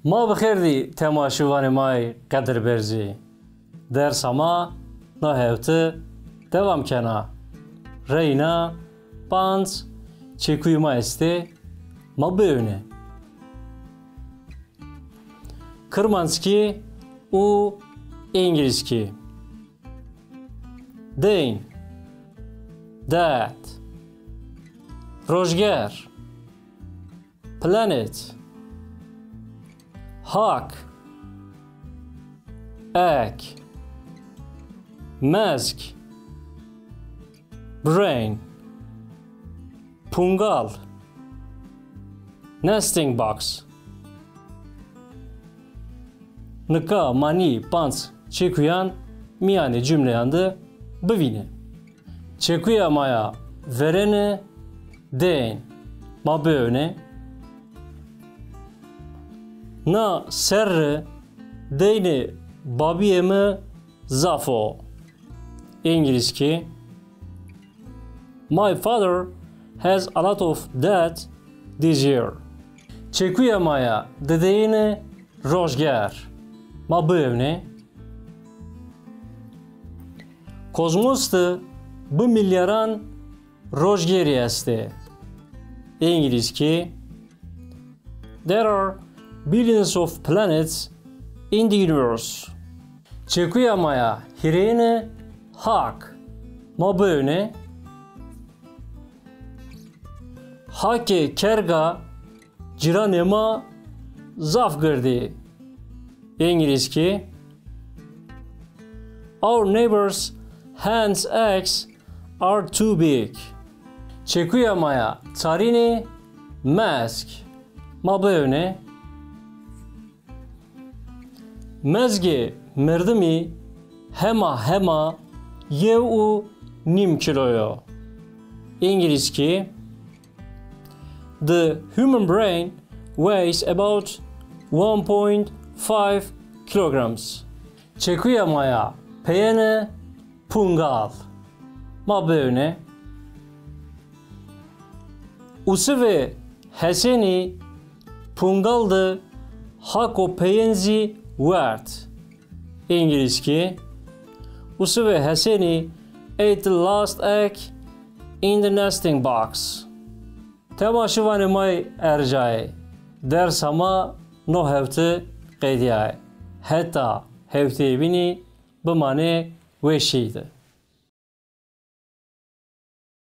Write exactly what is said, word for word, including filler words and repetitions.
Ma bi xêr dî temaşevanê ma yê qedirberzî. Dersa ma no hewte dewam kena. Reyna panc çekuyê ma estê, ma biewne. Kirmanckî û îngilizkî. Deyn, dad, rojger, planet, hak, ek, mezg, brain, pungal, nesting box. Nika ma nî panc çekuyan mîyanê cumleyan de bivîne. Çekuya ma ya verêne deyn, ma biewne. Na serre deynê babîyê mi zaf o. Îngilizkî. My father has a lot of debt this year. Çekuya ma ya dideyêne rojger, ma biewne. Kozmos de bi milyaran rojgerî estê. Îngilizkî. There are billions of planets in the universe. Çekuya ma ya hîrêyine hak, ma biewne. Hakê kerga cîranê ma zaf gird ê. Îngilizkî. Our neighbors' hens' eggs are too big. Çekuya ma ya çarînê mezg, ma biewne. Mezgê merdimî hema hema yew û nîm kîlo yo. Îngilizkî. The human brain weighs about one point five kilograms. Çekuya ma ya peyêne pungal, ma biewne. Usivê Hesenî pungal de hako peyên zî werd. Îngilizkî. Usivê Hesenî ate the last egg in the nesting box. Temaşevanê ma yê erjayê, dersa ma no hewte qedîyayê. Heta hewteyê bînî bimanê weşî de.